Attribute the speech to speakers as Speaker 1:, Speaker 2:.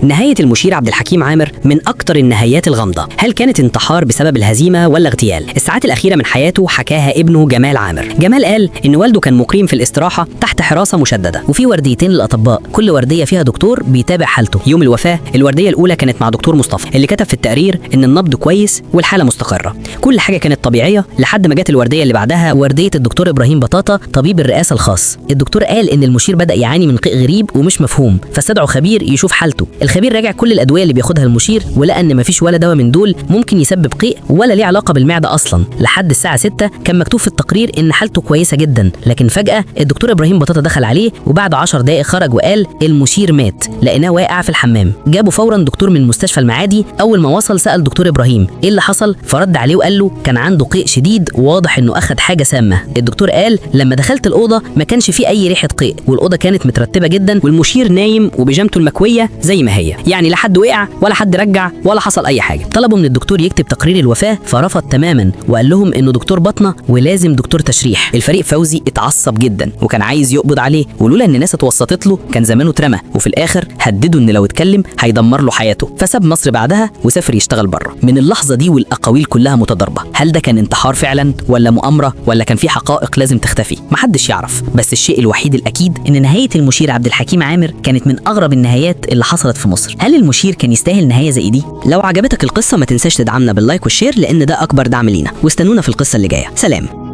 Speaker 1: نهاية المشير عبد الحكيم عامر من أكتر النهايات الغامضة. هل كانت انتحار بسبب الهزيمة ولا اغتيال؟ الساعات الأخيرة من حياته حكاها ابنه جمال عامر. جمال قال إن والده كان مقيم في الاستراحة تحت حراسة مشددة،
Speaker 2: وفي ورديتين للأطباء، كل وردية فيها دكتور بيتابع حالته.
Speaker 1: يوم الوفاة الوردية الأولى كانت مع دكتور مصطفى اللي كتب في التقرير إن النبض كويس والحالة مستقرة، كل حاجة كانت طبيعية لحد ما جت الوردية اللي بعدها،
Speaker 2: وردية الدكتور إبراهيم بطاطا طبيب الرئاسة الخاص. الدكتور قال إن المشير بدأ يعاني من قيء غريب ومش مفهوم، فاستدعوا خبير يشوف حالته. الخبير راجع كل الأدوية اللي بياخدها المشير ولقى إن مفيش ولا دواء من دول ممكن يسبب قيء ولا ليه علاقة بالمعدة أصلا. لحد الساعة 6 كان مكتوب في التقرير إن حالته كويسة جدا، لكن فجأة الدكتور إبراهيم بطاطا دخل عليه وبعد 10 دقائق خرج وقال المشير مات، لقيناه واقع في الحمام. جابوا فورا دكتور من مستشفى المعادي. أول ما وصل سأل دكتور إبراهيم إيه اللي حصل، فرد عليه وقال له كان عنده قيء شديد وواضح إنه أخد حاجة سامة. الدكتور قال لما دخلت الأوضة ما كانش فيه أي ريحة قيء، والأوضة كانت مترتبة جدا
Speaker 1: والمشير نايم وبيجامته المكوية زي ما هي، يعني لا حد وقع ولا حد رجع ولا حصل أي حاجة.
Speaker 2: طلبوا من الدكتور يكتب تقرير الوفاة فرفض تماما وقال لهم إنه دكتور بطنة ولازم دكتور تشريح.
Speaker 1: الفريق فوزي اتعصب جدا وكان عايز يقبض عليه، ولولا ان ناس اتوسطت له كان زمانه اترمى، وفي الاخر هدده ان لو اتكلم هيدمر له حياته، فساب مصر بعدها وسافر يشتغل بره. من اللحظة دي والاقاويل كلها متضاربة، هل ده كان انتحار فعلا ولا مؤامرة ولا كان في حقائق لازم تختفي؟ محدش يعرف. بس الشيء الوحيد الاكيد
Speaker 2: إن نهاية المشير عبد الحكيم عامر كانت من أغرب النهايات اللي حصلت في مصر. هل المشير كان يستاهل نهاية زي دي؟
Speaker 1: لو عجبتك القصة ما تنساش تدعمنا بال like وال share لان ده اكبر دعم لينا، واستنونا في القصة اللي جاية. سلام.